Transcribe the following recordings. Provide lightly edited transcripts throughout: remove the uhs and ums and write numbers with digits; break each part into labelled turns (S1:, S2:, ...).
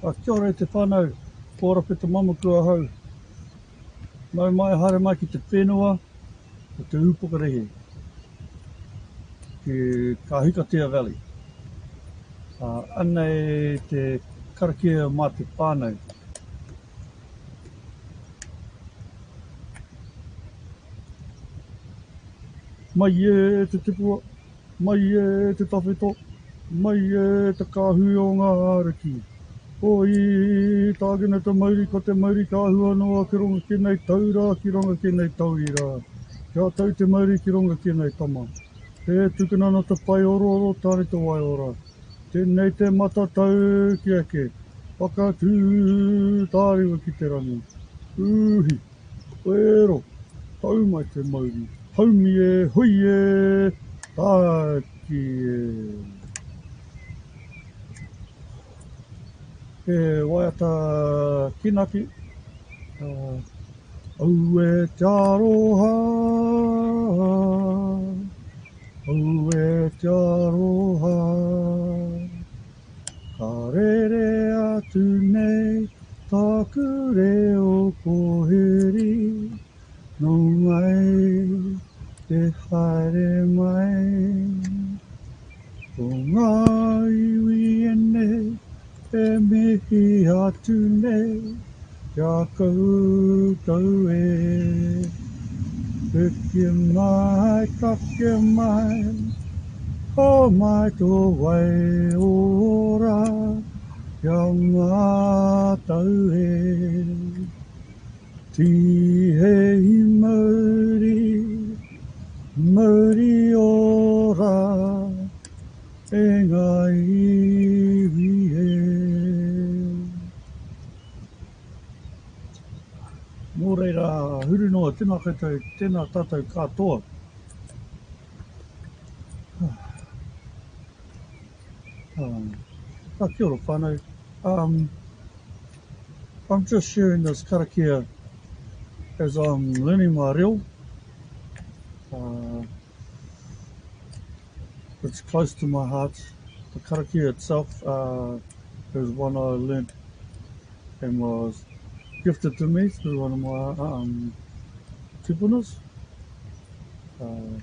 S1: Kia ora e te whanau, ko Arapeta Mamaku ahau. Nau mai, haere mai ki te whenua o Te Ūpokorehe, ki Kahikatea Valley. Anei te karakia mā te whānau. Mai e te tipua, Mai e te tawhito, mai e te kāhui o ngā ariki. Oi, tākina te mauri, ko te mauri ka hua noa ki runga ki nei taura, ki runga ki nei tauira. Kia tau te mauri ki runga ki nei tama. E tukuna ana te pae orooro, tāne te waiora. Tēnei te matatau ki eke, whakatū tāriwa ki te rangi. Uhi! Wero, tau mai te mauri, haumi e, hui e, tāki e. He waiata kinaki, uh, aue te aroha, aue te aroha, ka rere atu nei Tāku reo pōhiri, nau mai te haere mai. Ko ngā iwi ēnei e mihi atu nei ki a koutou e. Piki mai, kake mai, homai tō waiora. Kia mātau e Tihei mauri, mauri ora e ngā iwi e. Nō reira, huri noa, tēnā koutou, tēnā tātou katoa. Kia ora whānau. Um, I'm just sharing this karakia as I'm learning my reo. Uh, it's close to my heart. The karakia itself uh, is one I learnt and was gifted to me through one of my um, tupunas. Uh,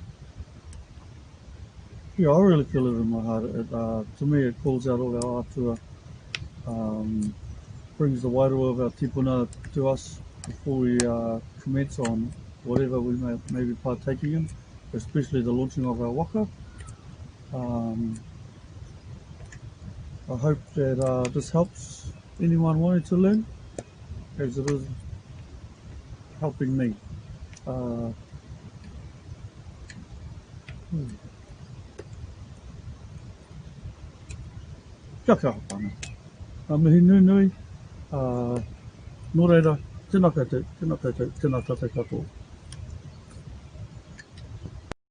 S1: Yeah, I really feel it in my heart. It, uh, to me, it calls out all our atua, um, brings the wairua of our tipuna to us before we uh, commence on whatever we may, may be partaking in, especially the launching of our waka. Um, I hope that uh, this helps anyone wanting to learn, as it is helping me. Uh, hmm. Kia kaha whānau. Ngā mihi nunui, uh, nō reira, tēnā koutou, tēnā koutou, tēnā tātou katoa.